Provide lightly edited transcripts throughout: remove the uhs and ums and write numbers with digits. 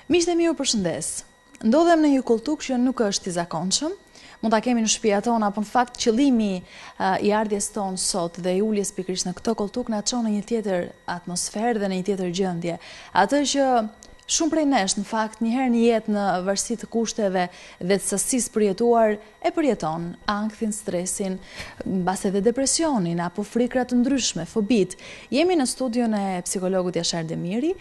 Miqtë e mi ju përshëndes. Ndodhem në një kolltuk që nuk është i zakonshëm. Mund ta kemi në shtëpia tona, por në fakt qëllimi i ardhjes tonë sot dhe i uljes pikërisht në këtë kolltuk na çon në një tjetër atmosferë dhe në një tjetër gjendje. Atë që shumë prej nesh në fakt një herë në jetë në varësi të kushteve dhe të sasisë përjetuar e përjeton ankthin, stresin, mbase edhe depresionin apo frikra të ndryshme, fobitë. Jemi në studion e psikologut Jashar Demiri,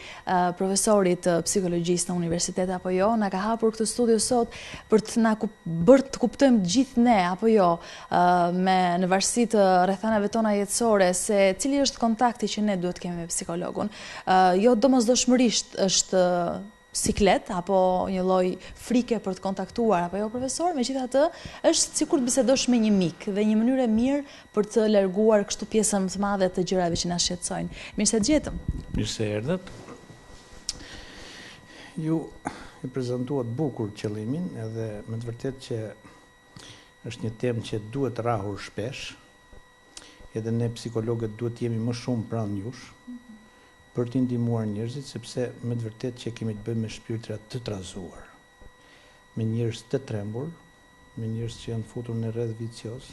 profesorit të psikologjisë në universitet apo jo, na ka hapur këtë studio sot për të na bërë të kuptojmë të gjithë ne apo jo, me në varësi të rrethanave tona jetësore se cili është kontakti që ne duhet të kemi me psikologun. Jo domosdoshmërisht është siklet apo një lloj frike për të kontaktuar apo jo profesor, megjithatë është sikur të bisedosh me një mik dhe një mënyrë e mirë për të larguar kështu pjesën më të madhe të gjërave që na shqetësojnë. Mirë se të gjetëm. Mirë se erdhët. Ju e prezantuat bukur qëllimin edhe me të vërtetë që është një temë që duhet rrahur shpesh. Edhe ne psikologët duhet të jemi më shumë pranë jush. për t'i ndihmuar njerëzit sepse me të vërtetë që kemi të bëjmë me shpirtra të trazuar, me njerëz të trembur, me njerëz që janë futur në rreth vicioz,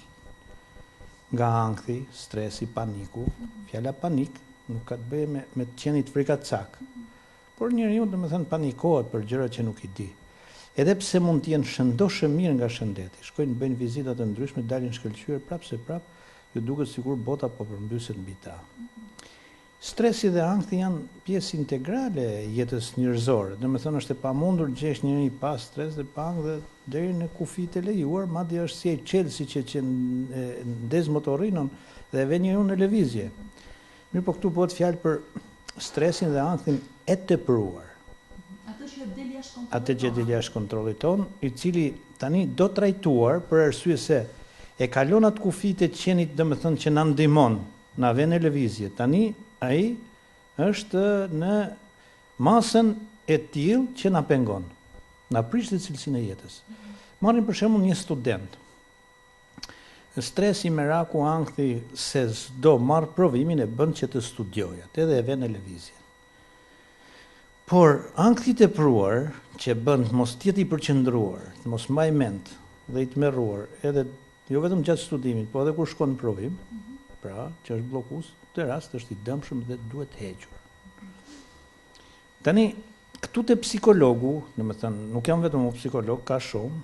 nga ankthi, stresi, paniku. Fjala panik nuk ka të bëjë me me të qenit frikacak, por njeriu domethënë panikohet për gjëra që nuk i di. Edhe pse mund të jenë shëndoshë mirë nga shëndeti, shkojnë bëjnë vizita të ndryshme, dalin shkëlqyer prapë se prapë, ju duket sikur bota po përmbyset mbi ta. Stresi dhe ankthi janë pjesë integrale e jetës njerëzore, domethënë është e pamundur të gjesh njeri pa stres dhe pa ankth dhe deri në kufijtë e lejuar, madje është si ai çelësi që që ndez motorrinën dhe e vë njeriun në lëvizje. Mirëpo këtu bëhet fjalë për stresin dhe ankthin e tepruar. Atë që del jashtë kontrollit Atë që del jashtë kontrollit tonë, i cili tani do trajtuar për arsye se e kalon atë kufijtë e qenit domethënë që na ndihmon Na vë në lëvizje. Tani ai është në masën e tillë që na pengon. Na prish dhe cilësinë e jetës. Marrim për shembull një student. Stresi, meraku, ankthi se s'do marrë provimin e bën që të studiojë atë dhe e vë në lëvizje. Por ankthi i tepruar që e bën të mos të jetë i përqendruar, të mos mbajë mend dhe i tmerruar edhe jo vetëm gjatë studimit, po edhe kur shkon në provim, pra që është bllokues, këtë rast është i dëmshëm dhe duhet hequr. Tani, këtu te psikologu, domethënë, nuk jam vetëm unë psikolog, ka shumë,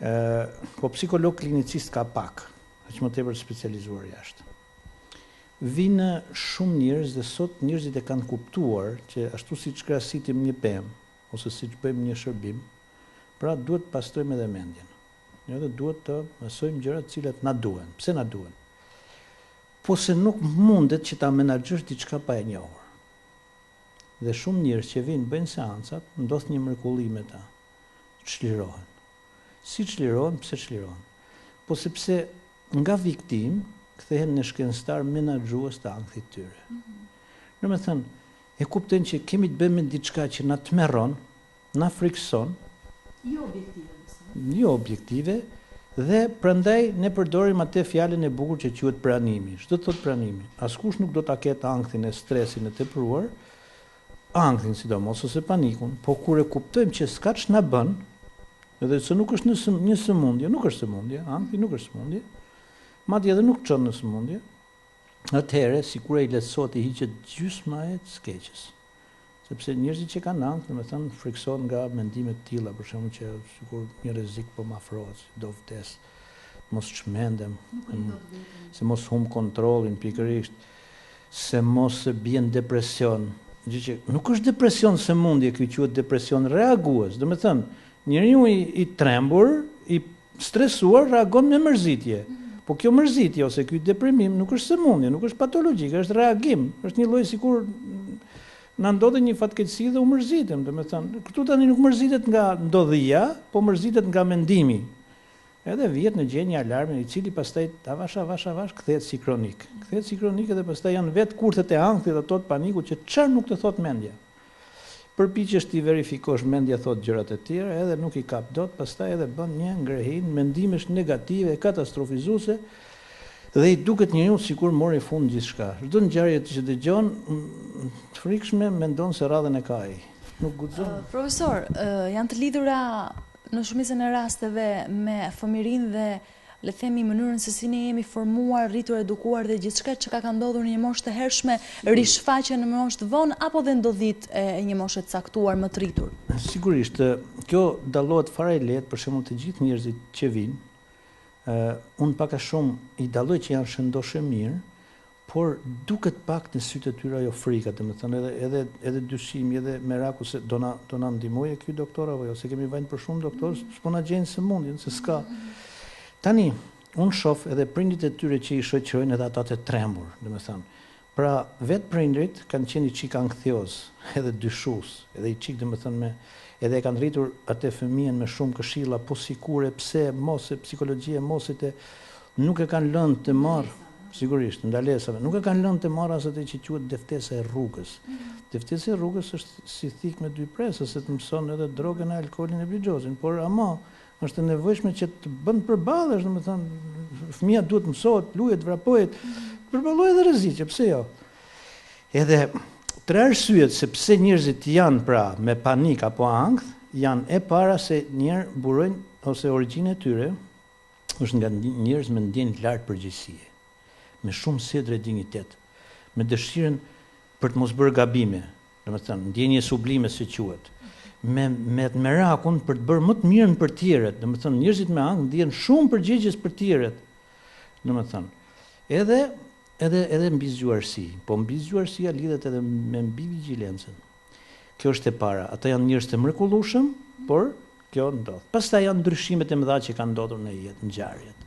ë, po psikolog klinicist ka pak, aq më tepër të specializuar jashtë. Vijnë shumë njerëz dhe sot njerëzit e kanë kuptuar që ashtu siç krasitim një pemë ose siç bëjmë një shërbim, pra duhet të pastrojmë edhe mendjen. Edhe duhet të mësojmë gjëra të cilat na duhen. Pse na duhen? Po se nuk mundet që ta menaxhosh diçka pa e njohur. Dhe shumë njerëz që vijnë bëjnë seancat, ndodh një mrekulli me ta. Çlirohen. Si çlirohen, pse çlirohen? Po sepse nga viktimë kthehen në shkencëtar menaxhues të ankthit të tyre. Domethënë, e kuptojnë që kemi të bëjmë me diçka që na tmerron, na frikëson, Jo objektive, besoj. Jo objektive dhe prandaj ne përdorim atë fjalën e bukur që quhet pranimi. Ç'do të thotë pranimi? Askush nuk do ta ketë ankthin e stresin e tepruar, ankthin sidomos ose panikun, po kur e kuptojmë që s'ka ç'na bën, Edhe se nuk është një një sëmundje, nuk është sëmundje, ankthi nuk është sëmundje, madje edhe nuk çon në sëmundje, atëherë sikur ai lehtësohet i hiqet gjysma e së keqes. Sepse njerëzit që kanë ankth, domethënë frikësohen nga mendime të tilla, për shembull që sikur një rrezik po më afrohet, se do vdes, mos çmendem, se mos humb kontrollin pikërisht, se mos bie në depresion, gjë që nuk është depresion sëmundje, ky quhet depresion reagues. Domethënë, njeriu i, i trembur, i stresuar reagon me mërzitje. Po kjo mërzitje ose ky deprimim nuk është sëmundje, nuk është patologjik, është reagim, është një lloj sikur na ndodhi një fatkeqësi dhe u mërzitëm, domethënë, këtu tani nuk mërzitet nga ndodhia, po mërzitet nga mendimi. Edhe vihet në gjendje alarmi, i cili pastaj avash avash avash kthehet si kronik. Kthehet si kronik edhe pastaj janë vetë kurthet e ankthit ato të panikut që çfarë nuk të thotë mendja. Përpiqesh t'i verifikosh mendja thotë gjëra të tjera edhe nuk i kap dot, pastaj edhe bën një ngrehinë mendimesh negative, katastrofizuese dhe i duket njeriut sikur mori fund gjithçka. Çdo ngjarje që dëgjon të frikshme mendon se radhën e ka ai. Nuk guxon. Profesor, janë të lidhura në shumicën e rasteve me fëmijërinë dhe le të themi mënyrën se si ne jemi formuar, rritur, edukuar dhe gjithçka që ka ka ndodhur në një moshë të hershme rishfaqen në moshë të vonë apo dhe ndodhitë e një moshe të caktuar më të rritur. Sigurisht, kjo dallohet fare lehtë, për shembull të gjithë njerëzit që vijnë, unë pak a shumë i dalloj që janë shëndoshë mirë, Por duket pak në sytë e tyre ajo frika, domethënë edhe edhe edhe dyshimi, edhe meraku se do na do na ndihmojë ky doktor apo jo, se kemi vajt për shumë doktorë, s'po na gjejnë sëmundjen, se s'ka. Tani, unë shoh edhe prindërit e tyre që i shoqërojnë edhe ata të trembur, domethënë. Pra, vetë prindërit kanë qenë i çik ankthioz, edhe dyshues, edhe i çik domethënë me edhe e kanë rritur atë fëmijën me shumë këshilla, po sikur e pse, mos e psikologjia e mosit e nuk e kanë lënë të marrë Sigurisht, ndalesave. Nuk e kanë lënë të marrë as atë që quhet dëftesa e rrugës. Dëftesa e rrugës është si thikë me dy presa, se të mëson edhe drogën e alkoolin e bixhozin, por ama është e nevojshme që të bën përballesh, domethënë, fëmija duhet të mësohet, të luajë, të vrapojë, të përballojë edhe rreziqe, pse jo? Edhe tre arsyet se pse njerëzit janë pra me panik apo ankth, janë e para se njëherë burojnë ose origjina e tyre është nga njerëz me ndjenjë të lartë përgjegjësie, me shumë sedër e dinjitet, me dëshirën për të mos bërë gabime, domethënë, ndjenjë sublime si quhet, me me atë merakun për të bërë më të mirën për tjerët, domethënë, njerëzit me ankth ndihen shumë përgjegjës për tjerët, domethënë, edhe edhe edhe mbizgjuarsi, po mbizgjuarsia lidhet edhe me mbivigjilencën. Kjo është e para, ata janë njerëz të mrekullueshëm, por kjo ndodh. Pastaj janë ndryshimet e mëdha që kanë ndodhur në jetë, ngjarjet.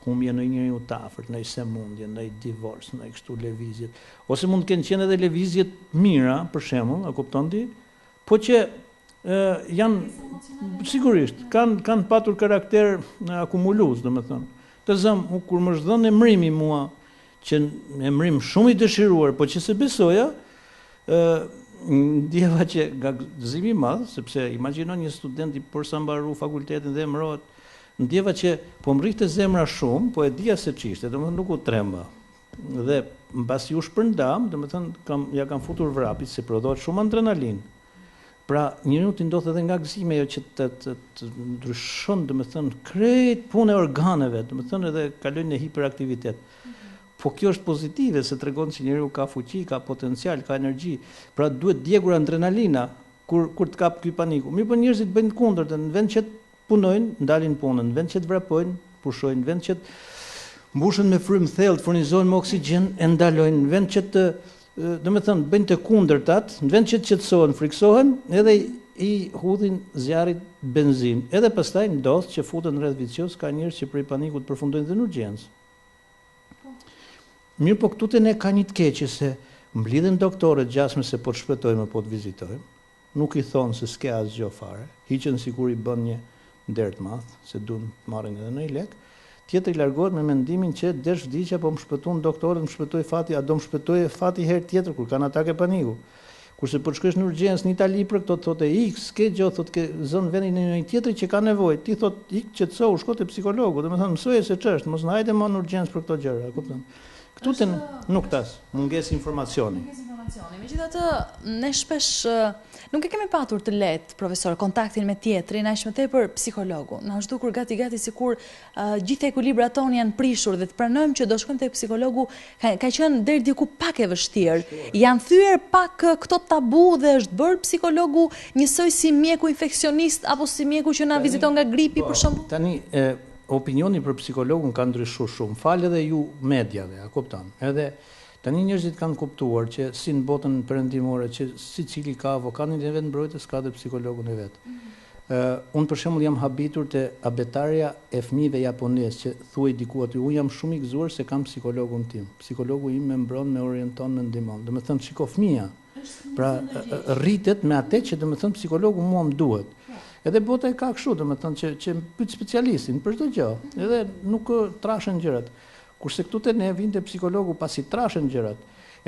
Humbja e ndonjë njeriu të afërt, ndonjë sëmundje, ndonjë divorc, ndonjë kështu lëvizjet. Ose mund të kenë qenë edhe lëvizje të mira, për shembull, a kupton ti? Po që ë janë sigurisht kanë kanë patur karakter akumulues, domethënë. Të zëmë, kur më është dhënë emërimi mua që emërim shumë i dëshiruar, po që s'e besoja, ë ndjeva që nga gëzimi i madh, sepse imagjino një student i porsa mbaru fakultetin dhe emërohet, ndjeva që po më rrihte zemra shumë, po e dija se ç'ishte, domethënë nuk u tremba. Dhe mbasi u shpërndam, domethënë kam ja kam futur vrapit se prodhohet shumë adrenalinë. Pra, njeriut i ndodh edhe nga gëzimi ajo që të, të, të ndryshon, domethënë, krejt punë e organeve, domethënë edhe kalojnë në hiperaktivitet. Po kjo është pozitive, se tregon që njeriu ka fuqi, ka potencial, ka energji. Pra duhet djegur adrenalina kur kur të kap ky paniku. Mirëpo njerëzit bëjnë të kundërtën, në vend që të punojnë, ndalin punën, në vend që të vrapojnë, pushojnë, në vend që të mbushen me frymë thellë, të furnizohen me oksigjen, e ndalojnë, në vend që të, domethënë, bëjnë të kundërtat, në vend që të qetësohen, frikësohen, edhe i hudhin zjarrit benzinë. Edhe pastaj ndodh që futen në rreth vicioz, ka njerëz që prej panikut përfundojnë dhe në urgjencë. Mirëpo këtu te ne ka një të keqe se mblidhen doktorët gjasme se po të shpëtojmë apo të vizitojmë, Nuk i thonë se s'ke asgjë fare, hiqen sikur i bën një nder të madh, se duan të marrin edhe ndonjë lek. Tjetri largohet me mendimin që desh vdiqa po më shpëtuan doktorët, më shpëtoi fati, a do më shpëtojë fati herë tjetër kur kanë atake paniku. Kurse po të shkosh në urgjencë në Itali për këto të thotë ik, s'ke gjë, thotë ke zënë vendin e ndonjë tjetri që ka nevojë. Ti thotë ik qetësohu, shko te psikologu, domethënë mësoje se ç'është, mos na hajde më në urgjencë për këto gjëra, e kupton? Këtu te nuk tas, mungesë informacioni. Mungesë informacioni. Megjithatë, ne shpesh nuk e kemi patur të lehtë, profesor, kontaktin me tjetrin, aq më tepër psikologun. Na është dukur gati gati sikur gjithë ekuilibrat tonë janë prishur dhe të pranojmë që do shkojmë tek psikologu ka, ka qenë deri diku pak e vështirë. Janë thyer pak këto tabu dhe është bërë psikologu njësoj si mjeku infeksionist apo si mjeku që na viziton nga gripi po, për shembull. Tani e, Opinioni për psikologun ka ndryshu shumë, falë edhe ju mediave, a kupton? Edhe tani njerëzit kanë kuptuar që si në botën perëndimore që secili ka avokatin e vet mbrojtës, ka dhe psikologun e vet. Ë unë për shembull jam habitur te abetarja e fëmijëve japonezë që thuhej diku aty, unë jam shumë i gëzuar se kam psikologun tim. Psikologu im më mbron, më orienton, më ndihmon. Domethënë shiko fëmija, Pra, rritet me atë që domethënë psikologu mua më duhet. Edhe bota e ka kështu, domethënë që që pyet specialistin për çdo gjë, edhe nuk trashen gjërat. Kurse këtu te ne vinte psikologu pasi trashen gjërat.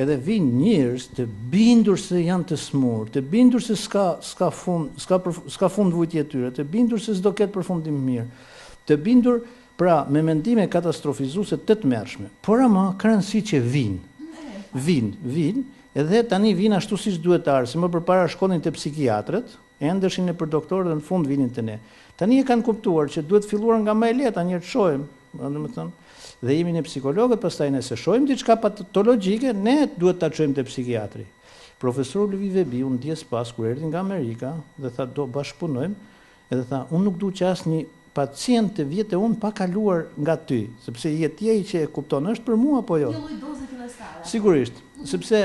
Edhe vijnë njerëz të bindur se janë të smur, të bindur se s'ka s'ka fund, s'ka s'ka fund vujtja e tyre, të bindur se s'do ketë përfundim mirë, të bindur Pra, me mendime katastrofizuese të tmerrshme. Por ama ka rëndësi që vijnë. Vijnë, vijnë. Edhe tani vijnë ashtu siç duhet të ardhë, se më përpara shkonin te psikiatrët, endeshin nëpër doktorë dhe në fund vinin te ne. Tani e kanë kuptuar që duhet filluar nga më e lehta, një herë të shohim, domethënë, dhe jemi ne psikologët, pastaj nëse shohim diçka patologjike, ne duhet ta çojmë te psikiatri. Profesor Ulvi Vebiu, ndjesë pastë, kur erdhi nga Amerika dhe tha do bashkëpunojmë, edhe tha, unë nuk du që asnjë pacient të vijë te unë pa kaluar nga ty, sepse je ti ai që e kupton, është për mua apo jo? Një lloj doze fillestare. Sigurisht, sepse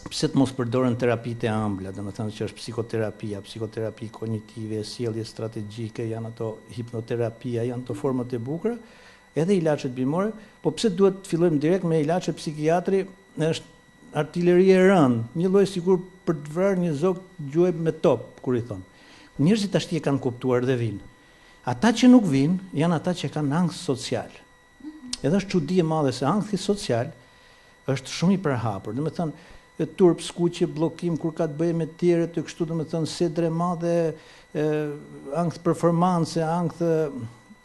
pse të mos përdoren terapitë e ëmbla, domethënë që është psikoterapia, psikoterapi kognitive, sjellje strategjike, janë ato hipnoterapia, janë ato format e bukura, edhe ilaçet bimore, po pse duhet të fillojmë direkt me ilaçe psikiatri, është artileri e rëndë, një lloj sikur për të vrarë një zog gjuajmë me top, kur i thonë. Njerëzit tashti e kanë kuptuar dhe vijnë. Ata që nuk vijnë, janë ata që kanë ankth social. Edhe është çudi e madhe se ankthi social është shumë i përhapur. Domethënë, turp, skuqje, bllokim kur ka të bëjë me të tjerët e kështu, domethënë sedre e madhe, ankth performance, ankth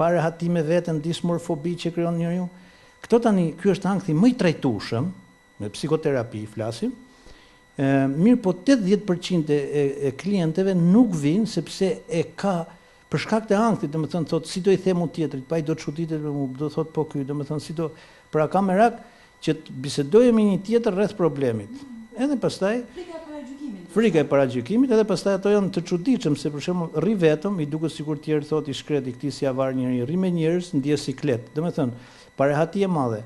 parehati me veten, dismorfobi që krijon njeriu. Këto tani, ky është ankthi më i trajtueshëm, me psikoterapi flasim, mirëpo 80% e, e klientëve nuk vijnë sepse e ka për shkak të ankthit, domethënë thotë si do i them unë tjetrit, pa ai do të çuditet me mua, do thotë po ky, domethënë si do, pra ka merak që të bisedojë me një tjetër rreth problemit. Edhe pastaj frika e paragjykimit. Frika e paragjykimit, edhe pastaj ato janë të çuditshëm se për shembull rri vetëm, i duket sikur të tjerë thotë i shkreti këtij s'ia var njeri, rri me njerëz, ndje siklet. Domethënë, parehati e madhe.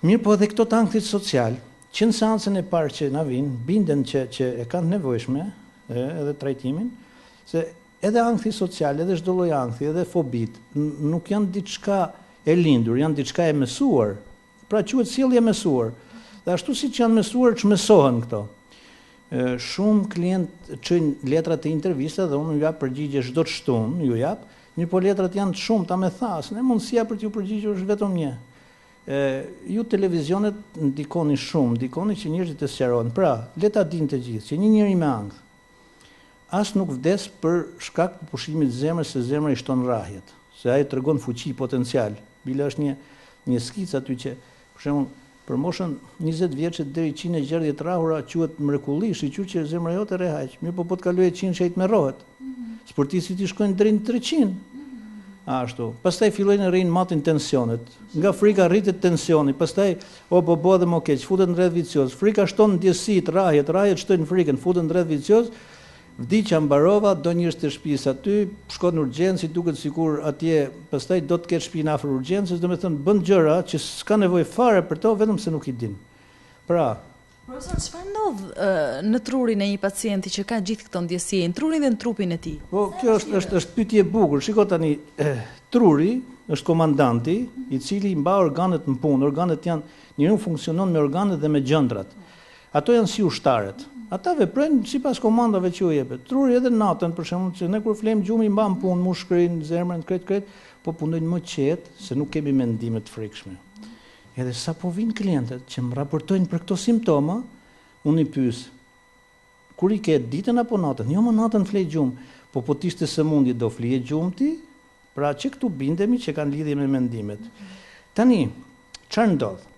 Mirëpo edhe këto të ankthit social, që në seancën e parë që na vijnë, binden që që e kanë të nevojshme, e, edhe trajtimin, se edhe ankthi social, edhe çdo lloj ankthi, edhe fobitë, nuk janë diçka e lindur, janë diçka e mësuar. Pra quhet sjellje e mësuar. Dhe ashtu siç janë mësuar, çmësohen këto. Shumë klientë çojnë letra të intervista dhe unë ju jap përgjigje çdo të shtunë, ju jap, mirëpo letrat janë të shumta me thasë, ne mundësia për t'ju përgjigjur është vetëm një. E, ju televizionet ndikoni shumë, ndikoni që njerëzit të sqarohen. Pra, le ta dinë të gjithë që një njeri me ankth as nuk vdes për shkak të pushimit të zemrës se zemra i shton rrahjet, se ajo tregon fuqi potencial. Bile është një një skicë aty që për shembull për moshën 20 vjeçe deri 160 të rrahura quhet mrekulli, shyqyr që zemra jote rreh aq. Mirëpo po të kalojë 100 ai tmerrohet. Sportistit i shkojnë deri në 300. Ashtu. Pastaj fillojnë rrinë matin tensionet. Nga frika rritet tensioni, pastaj o bo bo edhe më keq, futet në rreth vicioz. Frika shton ndjesitë, rrahjet, rrahjet shtojnë frikën, futet në rreth vicioz. Vdiqa mbarova, do njerëz të shtëpisë aty, shkon në urgjencë, i duket sikur atje, pastaj do të ketë shtëpinë afër urgjencës, domethënë bën gjëra që s'ka nevojë fare për to, vetëm se nuk i din. Pra, Profesor, çfarë ndodh në trurin e një pacienti që ka gjithë këto ndjesi, në trurin dhe në trupin e tij? Po, kjo është është është pyetje e bukur. Shiko tani, eh, truri është komandanti i cili i mba organet në punë. Organet janë, njeriu funksionon me organet dhe me gjëndrat. Ato janë si ushtarët. Ata veprojnë sipas komandave që u jepet. Truri edhe natën, për shembull, që ne kur flejmë gjumi i mban në punë, mushkërinë, zemrën, krejt krejt, po punojnë më qetë se nuk kemi mendime të frikshme. Edhe sapo vijnë klientët që më raportojnë për këto simptoma, unë i pyes, kur i ke ditën apo natën? Jo, më natën flej gjumë. Po po të ishte sëmundje do flije gjumë ti? Pra që këtu bindemi që kanë lidhje me mendimet. Tani, çfarë ndodh?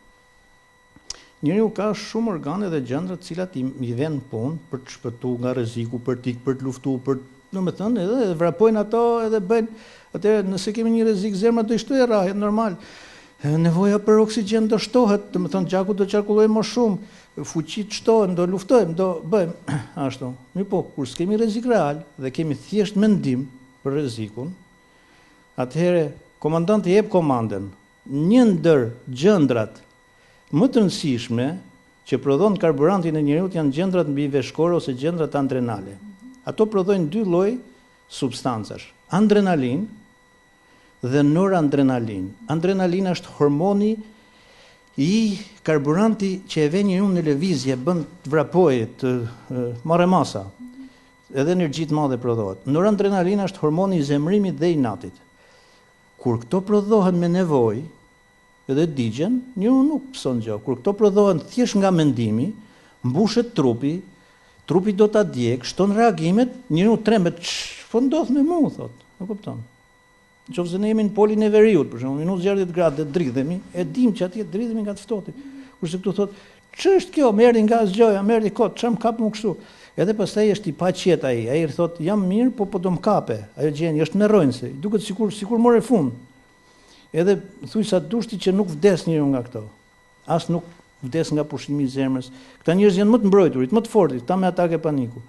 Njeriu ka shumë organe dhe gjëndra të cilat i, i vënë në punë për të shpëtuar nga rreziku, për të ikë, për të luftuar, për domethënë edhe, edhe vrapojnë ato edhe bëjnë. Atëherë nëse kemi një rrezik zemra do i shtojë rrahjet normal. Nevoja për oksigjen do shtohet, domethënë gjaku do qarkullojë më shumë, fuqitë shtohen, do luftojmë, do bëjmë ashtu. Mirëpo, kur s'kemi rrezik real dhe kemi thjesht mendim për rrezikun, atëherë komandanti jep komandën. Një ndër gjëndrat më të rëndësishme që prodhon karburantin e njeriut janë gjëndrat mbiveshkore ose gjëndrat adrenale. Ato prodhojnë dy lloj substancash, adrenalinë dhe noradrenalinë. Adrenalina është hormoni i karburanti që e vë njeriun në lëvizje, bën të vrapojë, të marrë masa. Edhe energji të madhe prodhohet. Noradrenalina është hormoni i zemërimit dhe inatit. Kur këto prodhohen me nevojë edhe digjen, njeriu nuk pëson gjë. Kur këto prodhohen thjesht nga mendimi, mbushet trupi, trupi do ta djegë, shton reagimet, njeriu trembet, ç'po ndodh me mua, thotë. E kupton? Në qoftë se ne jemi në polin e veriut, për shembull, minus 60 gradë dhe dridhemi, e dimë që atje dridhemi nga të ftohti. Kurse këtu thotë, Ç'është kjo? Më erdhi nga asgjëja, më erdhi kot, ç'më kap mu kështu? Edhe pastaj është i paqetë ai. Ai thotë, jam mirë, po po do më kape. Ajo gjendje është tmerrojnëse. Duket sikur sikur more fund. Edhe thuj sa dush ti që nuk vdes njeriu nga këto. As nuk vdes nga pushimi i zemrës. Këta njerëz janë më të mbrojturit, më të fortit, këta me atake paniku.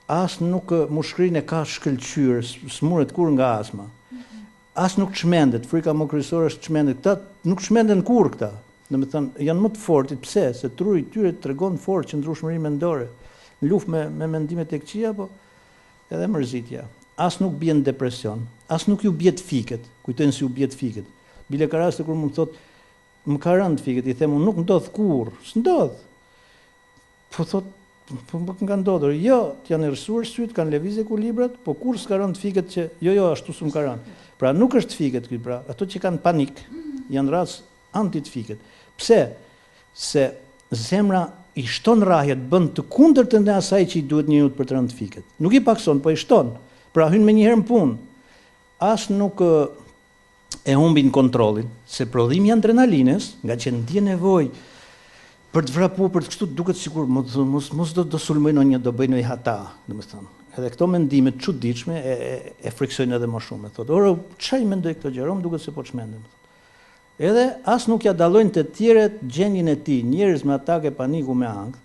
As nuk mushkërinë e ka shkëlqyer, smuret kurrë nga astma. As nuk çmendet, frika më kryesore është çmendet. Këta nuk çmenden kurrë këta. Domethënë, janë më të fortit, pse? Se truri i tyre tregon forcë, qëndrueshmëri mendore. Në luftë me me mendimet e këqija, po edhe mërzitja. As nuk bien në depresion, as nuk ju bie të fikët, kujtojnë se ju bie të fikët. Bile ka raste kur më thotë, më ka rënë të fikët, i them unë nuk ndodh kurrë, s'ndodh. Po thotë, po më ka ndodhur. Jo, të janë errësuar sytë, kanë lëviz ekuilibrat, po kurrë s'ka rënë të fikët që jo, jo, ashtu s'më ka rënë. Pra nuk është fikët ky, pra ato që kanë panik janë racë anti të fikët. Pse? Se zemra i shton rrahjet, bën të kundërtën e asaj që i duhet njeriut për të rënë të fikët. Nuk i pakson, po i shton. Pra hyn menjëherë në punë. As nuk e humbin kontrollin, se prodhimi i adrenalinës, ngaqë ndjen nevojë për të vrapu, për të kështu duket sikur mos mos mos do do sulmoj ndonjë, do bëj ndonjë hata, domethënë. Edhe këto mendime të çuditshme e e, e frikësojnë edhe më shumë. Thotë, "Ore, ça i mendoj këto gjëra, më duket se po çmendem." Edhe as nuk ja dallojnë të tjerët gjendjen e tij, njerëz me atake paniku me ankth,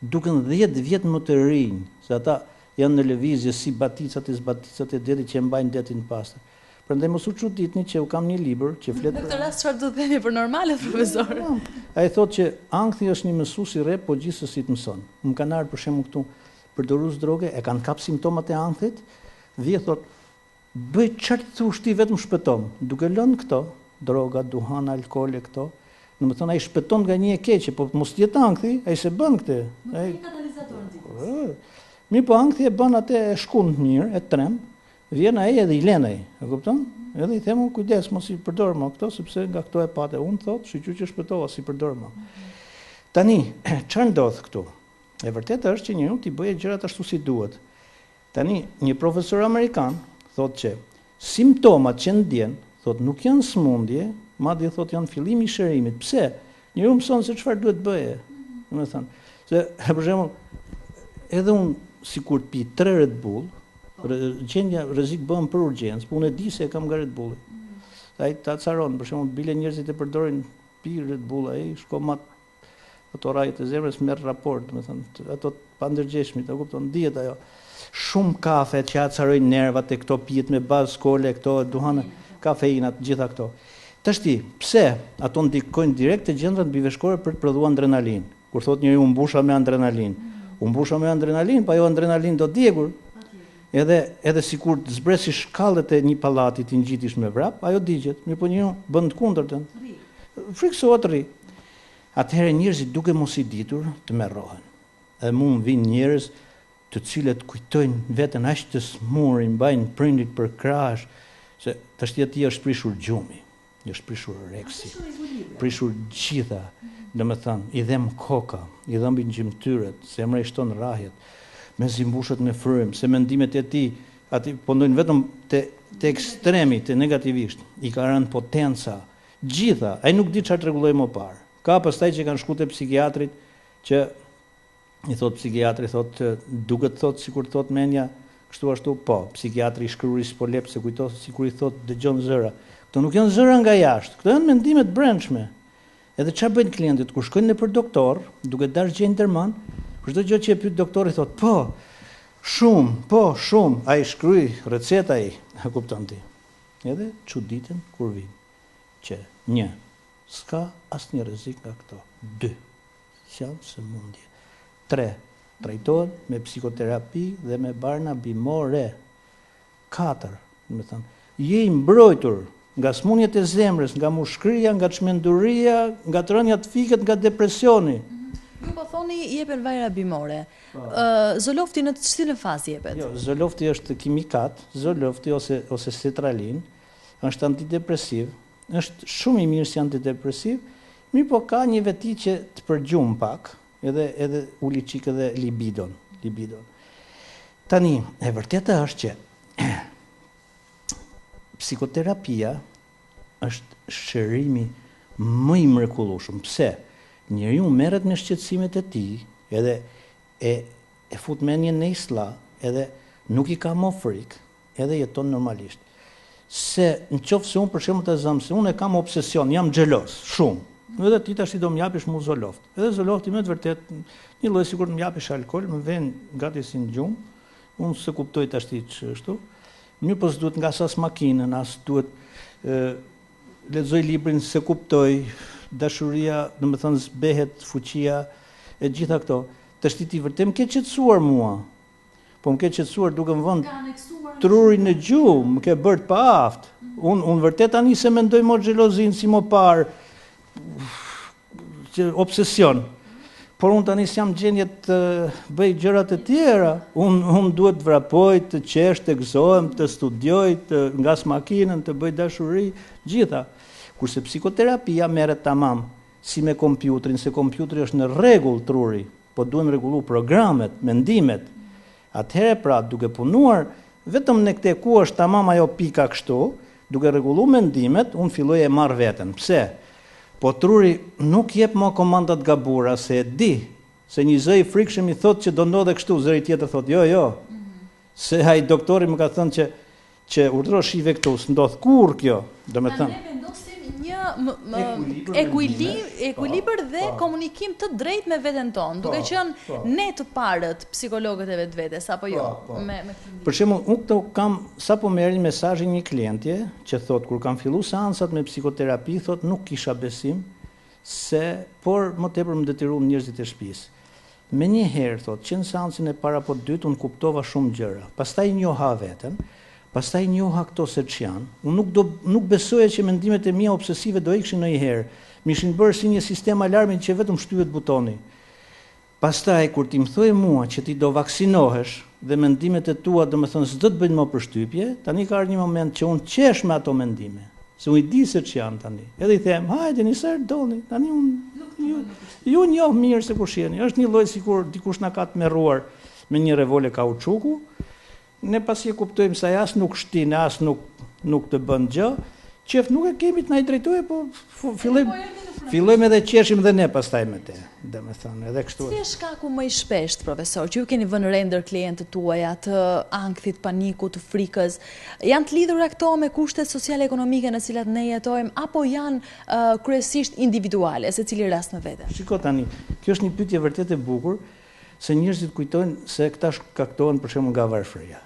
duken 10 vjet më të rinj, se ata janë në lëvizje si baticat e zbaticat e detit që e mbajnë detin të pastër. Prandaj mos u çuditni që u kam një libër që flet për. Në këtë rast çfarë do të themi për normalët profesor? Ai thotë që ankthi është një mësues i rreptë, po gjithsesi të mëson. Më kanë ardhur për shembull këtu përdorues droge, e kanë kap simptomat e ankthit, vije thotë bëj çfarë të thuash ti vetëm shpëtom, duke lënë këto, droga, duhan, alkool e këto, domethënë ai shpëton nga një e keqe, po mos të jetë ankthi, ai s'e bën këtë. Nuk ka një katalizator nxitës. Mirëpo ankthi e bën atë e shkund mirë, e tremb, Vjen ai edhe i len ai, e kupton? Edhe i them unë kujdes mos i përdor më këto sepse nga këto e pate unë thotë, shyqyr që shpëtova s'i përdor më. Tani, çfarë ndodh këtu? E vërteta është që njeriu t'i bëjë gjërat ashtu si duhet. Tani, një profesor amerikan thotë që simptomat që ndjen, thotë nuk janë sëmundje, madje thotë janë fillimi i shërimit. Pse? Njeriu mëson se çfarë duhet të bëjë. Domethënë, se për shembull, edhe unë sikur të pi 3 Red Bull, gjendja rrezik bëhem për urgjencë, po unë e di se e kam nga Red Bulli. Mm. Ai të acaron, për shembull, bile njerëzit e përdorin pi Red Bull, ai shko mat ato rrahjet e zemrës merr raport, domethënë, ato të pandërgjegjshmit, e kupton, dihet ajo. Shumë kafe që acarojnë nervat e këto pijet me bazë kole, këto duhan, kafeinat, gjitha këto. Tashti, pse ato ndikojnë direkt te gjëndrat mbiveshkore për të prodhuar adrenalinë? Kur thotë njeriu u mbusha me adrenalinë. U mbusha me adrenalinë, pa ajo adrenalinë do djegur. Edhe edhe sikur të zbresish shkallët e një pallati t'i ngjitish me vrap, ajo digjet. Mirëpo njeriu bën të kundërtën. Frikësohet rri. Atëherë njerëzit duke mos i ditur tmerrohen. Edhe mu më vijnë njerëz të cilët kujtojnë veten aq të smurë, i mbajnë prindërit për krahësh, se tashti atij i është prishur gjumi, i është prishur oreksi, prishur gjitha, domethënë, i dhemb koka, i dhëmbin gjymtyrët, zemra i shton rrahjet, mezi mbushet me frymë, se mendimet e tij aty po ndojnë vetëm te te ekstremi, te negativisht, i ka rënë potenca, gjitha, ai nuk di çfarë të rregullojë më parë. Ka pastaj që kanë shku te psikiatrit që i thotë psikiatri thotë duket thotë sikur thotë mendja kështu ashtu po psikiatri i shkruri s'po lep se kujto sikur i thotë dëgjon zëra këto nuk janë zëra nga jashtë këto janë mendime të brendshme edhe çfarë bëjnë klientët kur shkojnë nëpër doktor duke dashur gjejnë derman për çdo gjë që e pyet doktori thotë po shumë po shumë ai shkruaj receta ai e kupton ti edhe çuditen kur vijnë që një s'ka asnjë rrezik nga këto dy S'janë sëmundje. 3, Trajtohen me psikoterapi dhe me barna bimore. 4, domethënë, je i mbrojtur nga sëmundjet e zemrës, nga mushkëria, nga çmenduria, nga të rënia të fikët, nga depresioni. Ju po thoni jepen vajra bimore. Zolofti në cilën fazë jepet? Jo, Zolofti është kimikat, Zolofti ose ose sertralin, është antidepresiv, Është shumë i mirë si antidepresiv, mirëpo ka një veti që të përgjum pak, edhe edhe ul i çik edhe libidon, libidon. Tani, e vërteta është që psikoterapia është shërimi më i mrekullueshëm. Pse? Njeriu merret me shqetësimet e tij, edhe e e fut mendjen në islah, edhe nuk i ka mo frikë, edhe jeton normalisht. Se në qoftë se unë për shembull ta zëmë se unë e kam obsesion, jam xheloz, shumë. Edhe ti tashti do më japish mu Zoloft. Edhe Zolofti me të vërtetë, një lloj sikur të më japish alkool, më vjen gati si në gjumë. Unë s'e kuptoj tashti ç'është. Mirëpo s'duhet ngas as makinën, as duhet lexoj librin s'e kuptoj, dashuria, domethënë zbehet fuqia e gjitha këto. Tashti ti vërtet më ke qetësuar mua. Po më ke qetësuar duke më vënë trurin në gjumë, më ke bërë të paaftë. Unë unë vërtet tani s'e mendoj mo xhelozinë si më parë, që obsesion. Por unë tani s'jam gjendje të bëj gjëra të tjera. Unë unë duhet të vrapoj, të qesh, të gëzohem, të studioj, të ngas makinën, të bëj dashuri, gjitha. Kurse psikoterapia merret tamam si me kompjutrin, se kompjutri është në rregull truri, po duhen rregullu programet, mendimet. Atëherë pra, duke punuar vetëm në këtë ku është tamam ajo pika kështu, duke rregullu mendimet, unë filloj e marr veten. Pse? Po truri nuk jep më komanda të gabuara, se e di, se një zë i frikshëm i thotë që do ndodhe kështu, zëri tjetër thotë, jo, jo. Se ai doktori më ka thënë që Që urdhëro shife këtu, s'ndodh kurrë kjo, domethënë. Pra ne vendosim një ekuilibër dhe komunikim të drejtë me veten tonë, duke qenë ne të parët psikologët e vetvetes apo jo, me me këtë. Për shembull, unë këtu kam sapo më erdhi mesazhi një klientje që thotë kur kam fillu seancat me psikoterapi, thotë nuk kisha besim se por më tepër më detyruan njerëzit e shtëpisë. Menjëherë, thotë, që në seancën e parë apo të dytë unë kuptova shumë gjëra. Pastaj njoha veten, pastaj njoha këto se ç'janë. Unë nuk do nuk besoja që mendimet e mia obsesive do ikshin ndonjëherë. Më ishin bërë si një sistem alarmi që vetëm shtyhet butoni. Pastaj kur ti më thoje mua që ti do vaksinohesh dhe mendimet e tua domethënë s'do të bëjnë më përshtypje, tani ka ardhur një moment që unë qesh me ato mendime. Se unë i di se ç'janë tani. Edhe i them, hajdeni sa herë doni, tani unë ju, ju njoh mirë se kush jeni. Është një lloj sikur dikush na ka tmerruar me një revole kauçuku. Ne pasi e kuptojmë se ai as nuk shtin, as nuk nuk të bën gjë, qejf nuk e kemi të na i drejtojë, po fillojmë fillojmë edhe qeshim dhe ne pastaj me te, domethënë, edhe kështu. Cili është shkaku më i shpeshtë, profesor, që ju keni vënë re ndër klientët tuaja të ankthit, panikut, të frikës, Janë të lidhura këto me kushtet sociale ekonomike në cilat ne jetojmë apo janë kryesisht individuale, secili rast në vete? Shiko tani, kjo është një pyetje vërtet e bukur, se njerëzit kujtojnë se këta shkaktohen për shembull nga varfëria.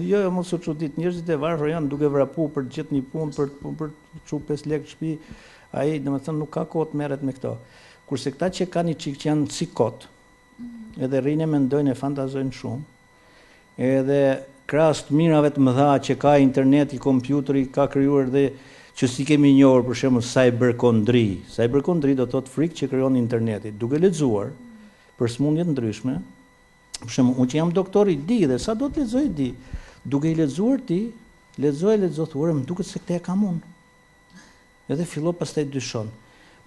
Jo, jo, mos u çudit, njerëzit e varfër janë duke vrapu për të gjetë një punë, për për të çu 5 lekë në shtëpi, ai domethënë nuk ka kohë të merret me këto. Kurse këta që kanë një çik që janë si kot, edhe rrinë e mendojnë e fantazojnë shumë, Edhe krahas të mirave të mëdha që ka interneti, kompjuteri ka krijuar dhe që s'i kemi njohur për shembull cyberkondri. Cyberkondri do të thotë frikë që krijon interneti. Duke lexuar për sëmundje të ndryshme, për shembull unë që jam doktor i di dhe sa do të lexoj i di. Duke i lexuar ti, lexo e lexo thua, më duket se këtë e kam unë. Edhe fillo pastaj dyshon.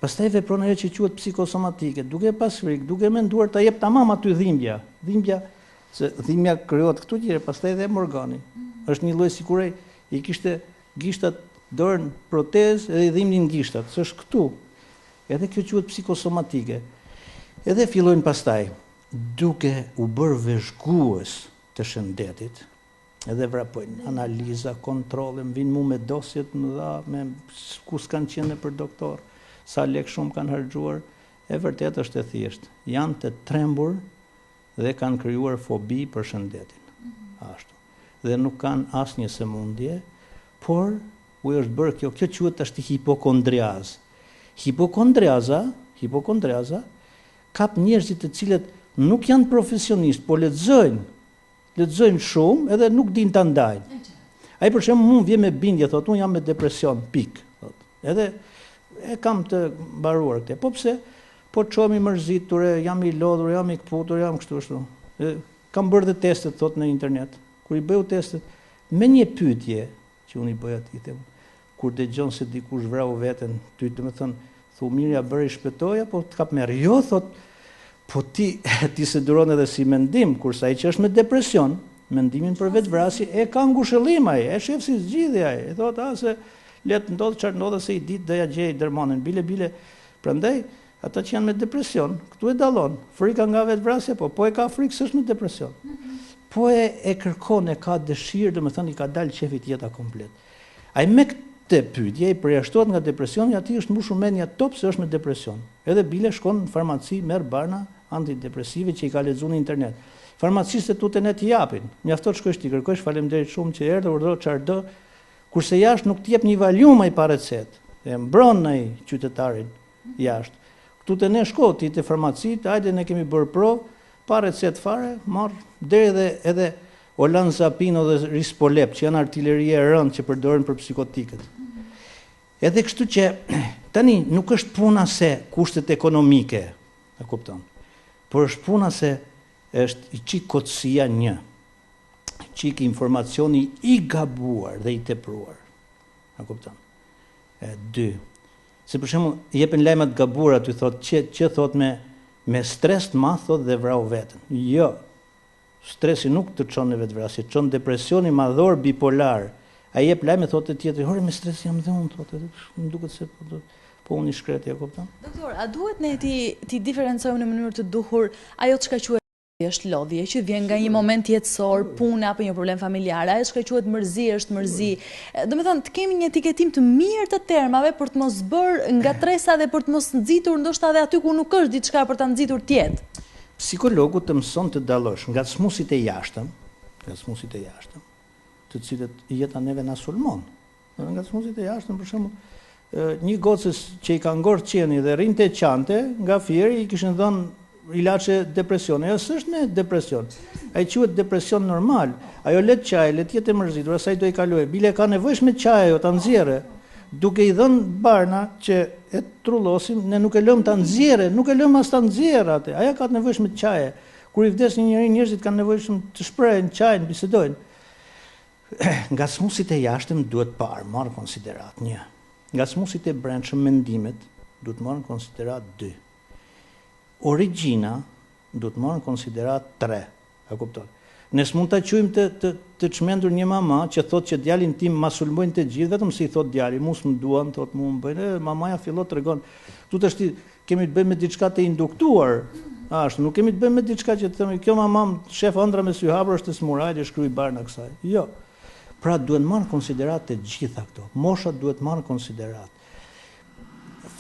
Pastaj vepron ajo që quhet psikosomatike, duke pas frikë, duke menduar ta jep tamam aty dhimbja. Dhimbja, se dhimbja krijohet këtu gjer, pastaj dhemb organi. Është një lloj sikur ai i kishte gishtat dorën protezë edhe i dhimbnin gishtat, s'është këtu. Edhe kjo quhet psikosomatike. Edhe fillojnë pastaj duke u bërë vëzhgues të shëndetit, edhe vrapojnë analiza, kontrolle, më vijnë mu me dosje të mëdha, me ku s'kanë qenë nëpër doktor, sa lekë shumë kanë harxhuar, e vërteta është e thjeshtë, janë të trembur dhe kanë krijuar fobi për shëndetin. Mhm. Ashtu. Dhe nuk kanë asnjë sëmundje, por u është bërë kjo, kjo quhet tashti hipokondriazë. Hipokondriaza, hipokondriaza kap njerëzit të cilët nuk janë profesionistë, po lexojnë Lexojnë shumë edhe nuk dinë ta ndajnë. Ai për shembull mua vjen me bindje thotë unë jam me depresion, pikë, thotë. Edhe e kam të mbaruar këtë. Po pse? Po çohem i mërzitur, jam i lodhur, jam i këputur, jam kështu ashtu. E, kam bërë dhe testet thotë në internet. Kur i bëj testet me një pyetje që unë i bëj atij, them, Kur dëgjon se dikush vrau veten, ty domethënë, thu mirë ia bëri shpëtoi apo të kap tmerr? Jo, thotë, po ti ti s'e duron edhe si mendim, kurse ai që është me depresion, mendimin për vetëvrasje e ka ngushëllim ai, e shef si zgjidhje ai, e thotë, a se le të ndodhë çfarë ndodhë se një ditë do ia gjej dermanin, bile bile. Prandaj. Ata që janë me depresion, këtu e dallon. Frika nga vetëvrasja, po, po e ka frikë s'është me depresion. Po e, e kërkon, e ka dëshirë, domethënë i ka dalë qefit jeta komplet. Ai me këtë pyetje i përjashtohet nga depresioni, atij është mbushur mendja top se është me depresion. Edhe bile shkon në farmaci, merr barna antidepresive që i ka lexuar në internet. Farmacistët këtu te ne t'i japin. Mjafton të shkosh t'i kërkosh, faleminderit shumë që erdhe, urdhëro çfarë do. Kurse jashtë nuk të jep një valium ai pa recetë. E mbron ai qytetarin jashtë. Këtu te ne shko ti te farmacitë, hajde ne kemi bërë provë, pa recetë fare, marr deri edhe edhe olanzapino dhe rispolep, që janë artileri e rëndë që përdoren për psikotikët. Edhe kështu që tani nuk është puna se kushtet ekonomike, e kupton, por është puna se është i çik kotësia një, çik informacioni i gabuar dhe i tepruar, e kupton. E dy, Se për shembull, jepen lajme të gabuara aty thotë që që thotë me me stres të madh thotë dhe vrau veten. Jo. Stresi nuk të çon në vetëvrasje, të çon depresioni madhor bipolar. Ai jep lajme thotë te tjetri, "Ore me stres jam dhe unë," thotë, më duket se po do po unë i shkreti, e kupton? Doktor, a duhet ne t'i t'i diferencojmë në mënyrë të duhur ajo çka quhet është lodhje që vjen nga një moment jetësor, pune apo një problem familjar, ajo çka quhet mërzi është mërzi. Domethënë, të kemi një etiketim të mirë të termave për të mos bërë ngatërresa dhe për të mos nxitur ndoshta edhe aty ku nuk është diçka për ta nxitur të jetë. Psikologu të mëson të dallosh ngacmuesit e jashtëm, ngacmuesit e jashtëm, të cilët jeta neve na sulmon. Edhe ngacmuesit e jashtëm, për shembull, një gocës që i ka ngordh qeni dhe rrinte e qante, nga Fieri i kishin dhënë ilaçe depresioni. Ajo s'është me depresion. Ai quhet depresion normal. Ajo le të qajë, le të jetë e mërzitur, asaj do i kalojë. Bile ka nevojshme të qajë ajo, ta nxjerrë. Duke i dhënë barna që e trullosim, ne nuk e lëmë ta nxjerrë, nuk e lëmë as ta nxjerrë atë. Ajo ka të nevojshme të qajë. Kur i vdes një njeri, njerëzit kanë nevojshëm të shprehen, qajnë, bisedojnë. Ngacmuesit e jashtëm duhet parë, marrë konsideratë, një. Ngacmuesit e brendshëm, mendimet, duhet marrë në konsideratë, dy. Origjina duhet marrë në konsideratë, tre. E kupton? Ne s'mund ta quajmë të të të çmendur një mama që thotë që djalin tim ma sulmojnë të gjithë vetëm se i thotë djali, mu s'më duan, thotë mu më bëjnë, e mamaja fillo tregon. Këtu tash Kemi të bëjmë me diçka të induktuar. Ashtu, nuk kemi të bëjmë me diçka që të themi, kjo mama më shef ëndrra me sy hapur është e sëmurë, hajde shkruaj barna kësaj. Jo. Pra duhen marrë në konsideratë të gjitha këto. Mosha duhet marrë në konsideratë.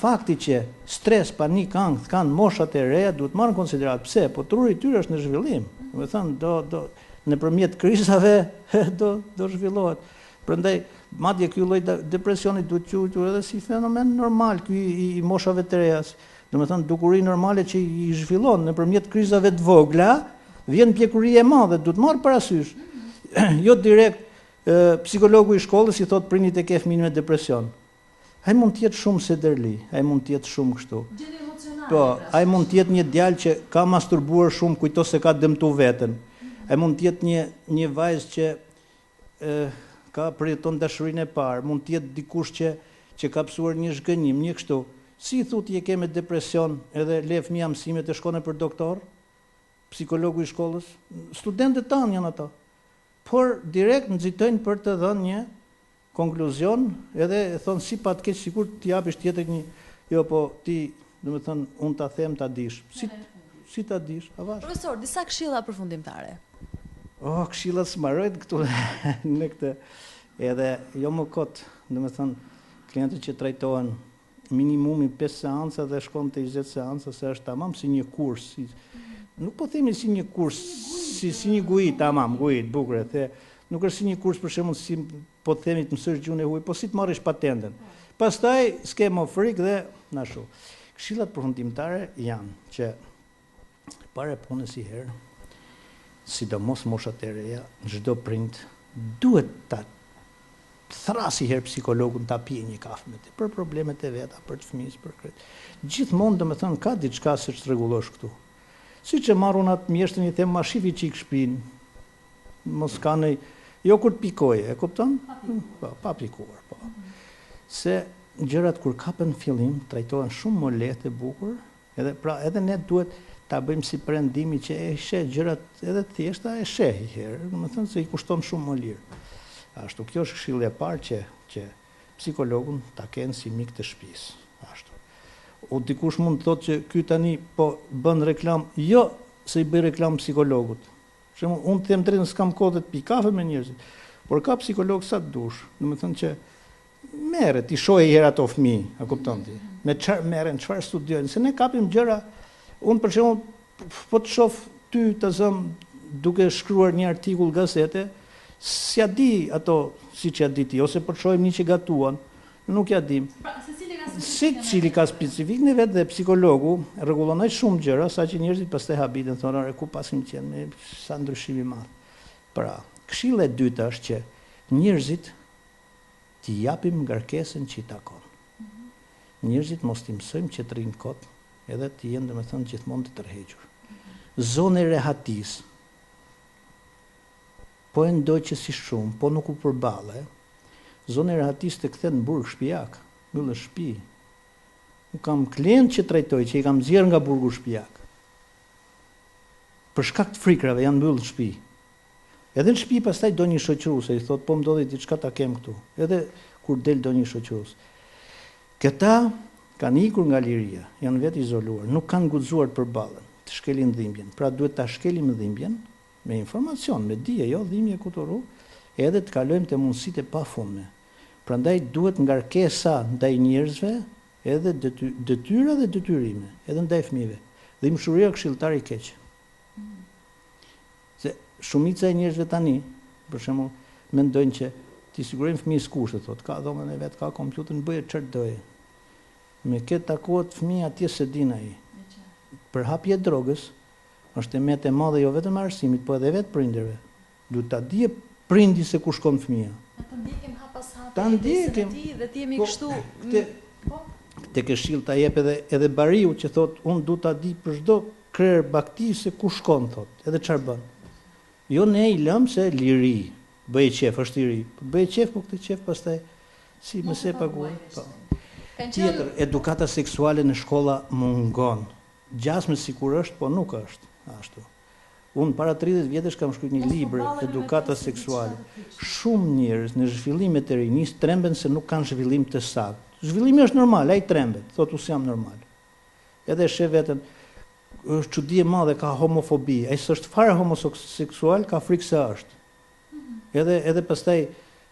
Fakti që stres, panik, ankth kanë moshat e reja duhet marrë në konsideratë. Pse? Po truri i tyre është në zhvillim. Domethënë do do nëpërmjet krizave do do zhvillohet. Prandaj Madje ky lloj depresioni duhet quajtur edhe si fenomen normal, ky i, i moshave të reja, domethënë dukuri normale që i zhvillon nëpërmjet krizave të vogla, vjen pjekuri e madhe, duhet marrë parasysh. Jo direkt psikologu i shkollës i thotë prindit e ke fëmijën me depresion. Ai mund të jetë shumë sederli, ai mund të jetë shumë kështu. Gjendje emocionale. Po, ai mund të jetë një djalë që ka masturbuar shumë, kujto se ka dëmtu veten. Ai mund të jetë një një vajzë që ka përjeton dashurinë e parë, mund të jetë dikush që që ka pësuar një zhgënjim, një kështu. Si i thu ti e ke me depresion edhe le fëmija mësimet e shkon nëpër doktor, psikologu i shkollës, studentët tanë janë ato. Por direkt nxitojnë për të dhënë një Konkluzion, edhe e thonë si pa të keq sikur t'i japish tjetrit një jo po ti, domethënë unë ta them ta dish. Si si ta dish, avash. Profesor, disa këshilla përfundimtare. Oh, këshillat s'mbarojnë këtu në këtë. Edhe jo më kot, domethënë klientët që trajtohen minimumi 5 seanca dhe shkon te 20 seanca se është tamam si një kurs, si, nuk po themi si një kurs, si si një guidë tamam, guidë, bukur e the. Nuk është si një kurs për shembull si po themi të mësosh gjuhën e huaj, po si të marrësh patentën. Pastaj s'ke më frikë dhe ashtu. Këshillat përfundimtare janë që para punës si herë, sidomos moshat e reja, çdo prind duhet ta Thrrasë një herë psikologun ta pijë një kafe me të, për problemet e veta, për të fëmijës, për krejt. Gjithmonë, domethënë, ka diçka se ç'rregullosh këtu. Siç e marr unë atë mjeshtrin i them ma shif i çik shpinë, mos ka nëj, jo kur të pikojë, e kupton? Po, pa pikuar, po. Se gjërat kur kapen në fillim, trajtohen shumë më lehtë e bukur, Edhe pra edhe ne duhet ta bëjmë si perëndimi që e sheh gjërat edhe të thjeshta e sheh një herë, domethënë se i kushton shumë më lirë. Ashtu, kjo është këshilla e parë që që psikologun ta kenë si mik të shtëpisë. Ashtu. O dikush mund të thotë që ky tani po bën reklamë, jo se i bëj reklamë psikologut. Për shembull, unë të them drejtën s'kam kohë dhe të pi kafe me njerëzit, por ka psikologë sa të dush, domethënë që merre, t'i shohë një herë ato fëmijë, a kupton ti? Me çfarë merren, çfarë studiojnë, se ne kapim gjëra, unë për shembull po të shoh ty të zëm duke shkruar një artikull gazete, s'ja di ato siç ja di ti, ose po të shohim një që gatuan, Nuk ja dim. Pra, secili ka specifikën e vet. Secili ka specifikën e vet dhe psikologu rregullon aq shumë gjëra saqë njerëzit pastaj habiten thonë ore ku paskim qenë ne sa ndryshim i madh. Pra, këshilla e dytë është që njerëzit t'i japim ngarkesën që i takon. Njerëzit mos t'i mësojmë që të rrinë kot edhe të jenë domethënë gjithmonë të tërhequr. Zona e rehatisë Po e ndoqe si shumë, po nuk u përballe, zona e rehatisë të kthen në burg shtëpiak, mbyll në shtëpi. Unë kam klientë që trajtoj, që i kam nxjerrë nga burgu shtëpiak. Për shkak të frikrave janë mbyllë në shtëpi. Edhe në shtëpi pastaj do një shoqërues, i thotë po më ndodhi diçka ta kem këtu. Edhe kur del do një shoqërues. Këta kanë ikur nga liria, janë vetë izoluar, nuk kanë guxuar të përballen, të shkelin dhimbjen. Pra duhet ta shkelim dhimbjen, Me informacion, me dije, jo dhimbje kuturu, edhe të kalojmë te mundësitë e pafundme. Prandaj duhet ngarkesa ndaj njerëzve edhe detyra dhe detyrime, edhe ndaj fëmijëve. Dhimbshuria këshilltar i keq. Se shumica e njerëzve tani, për shembull, mendojnë që t'i sigurojmë fëmijës kushte, thotë, ka dhomën e vet, ka kompjuterin, bëje çfarë dojë. Me kë takohet fëmija atje s'e din ai. Përhapja e drogës Është e metë e madhe jo vetëm e arsimit, po edhe e vetë prindërve. Duhet ta dijë prindi se ku shkon fëmija. Ne të ndjekim hap pas hapi jetesën e tij dhe të jemi po, kështu këtë po. Këtë këshillë ta jep edhe edhe bariu që thotë unë du ta di për çdo krerë bagëti se ku shkon thotë, edhe çfarë bën. Jo ne i lëmë se liri, bëje qejf, është i ri. Po bëje qejf, po këtë qejf pastaj si më se paguaj. Po. Tjetër, edukata seksuale në shkolla mungon. Gjasme sikur është, po nuk është ashtu. Unë para 30 vjetësh kam shkruar një libër, Edukata seksuale. Shumë njerëz në zhvillimet e rinisë tremben se nuk kanë zhvillim të saktë. Zhvillimi është normal, ai trembet, thotë unë s'jam normal. Edhe e sheh veten, është çudi e madhe, ka homofobi, ai s'është fare homoseksual, ka frikë se është. Edhe edhe pastaj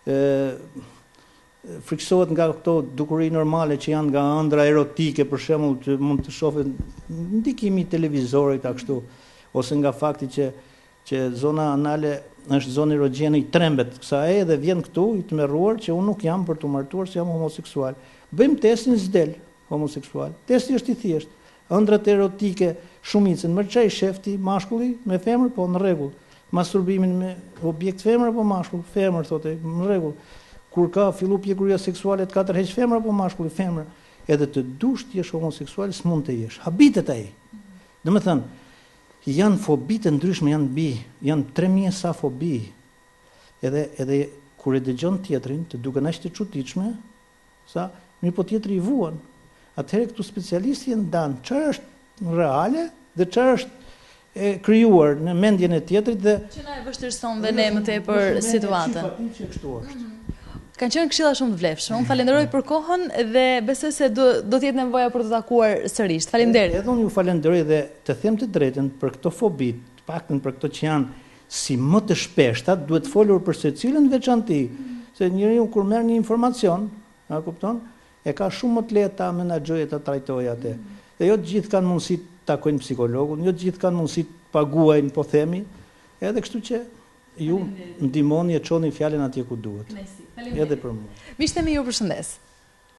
ë frikësohet nga këto dukuri normale që janë nga ëndrra erotike për shembull që mund të shohin ndikimi i televizorit a kështu ose nga fakti që që zona anale është zonë erogjene i trembet kësaj edhe vjen këtu i tmerruar që unë nuk jam për t'u martuar se jam homoseksual. Bëjmë testin s'del homoseksual. Testi është i thjeshtë. Ëndrrat erotike shumicën, me ça i shef ti mashkulli me femër po në rregull. Masturbimin me objekt femër apo mashkull? Femër thotë ai, në rregull. Kur ka fillu pjekuria seksuale të ka tërheq femër apo mashkulli? Femër. Edhe të dush të jesh homoseksual s'mund të jesh. Habitet ai. Domethënë, janë fobi të ndryshme, janë mbi, janë 3000 e sa fobi. Edhe edhe kur e dëgjon tjetrin, të duken aq të çuditshme, Sa, mirëpo tjetri i vuan. Atëherë këtu specialisti e ndan çfarë është reale dhe çfarë është e krijuar në mendjen e tjetrit dhe Që na e vështirëson dhe ne më tepër situatën. Që kështu është. Kanë qenë këshilla shumë të vlefshme. Unë falenderoj për kohën dhe besoj se do do të jetë nevoja për t'u takuar sërish. Faleminderit. Edhe unë ju falenderoj dhe të them të drejtën për këto fobi, të paktën për këto që janë si më të shpeshta, duhet folur për secilën në veçanti, se njeriu kur merr një informacion, a kupton, e ka shumë më të lehtë ta menaxhojë e ta trajtojë atë. Dhe jo të gjithë kanë mundësi të takojnë psikologun, jo të gjithë kanë mundësi të paguajnë, po themi, edhe kështu që ju ndihmoni e çoni fjalën atje ku duhet. Edhe për mua. Miqtë e mi ju përshëndes.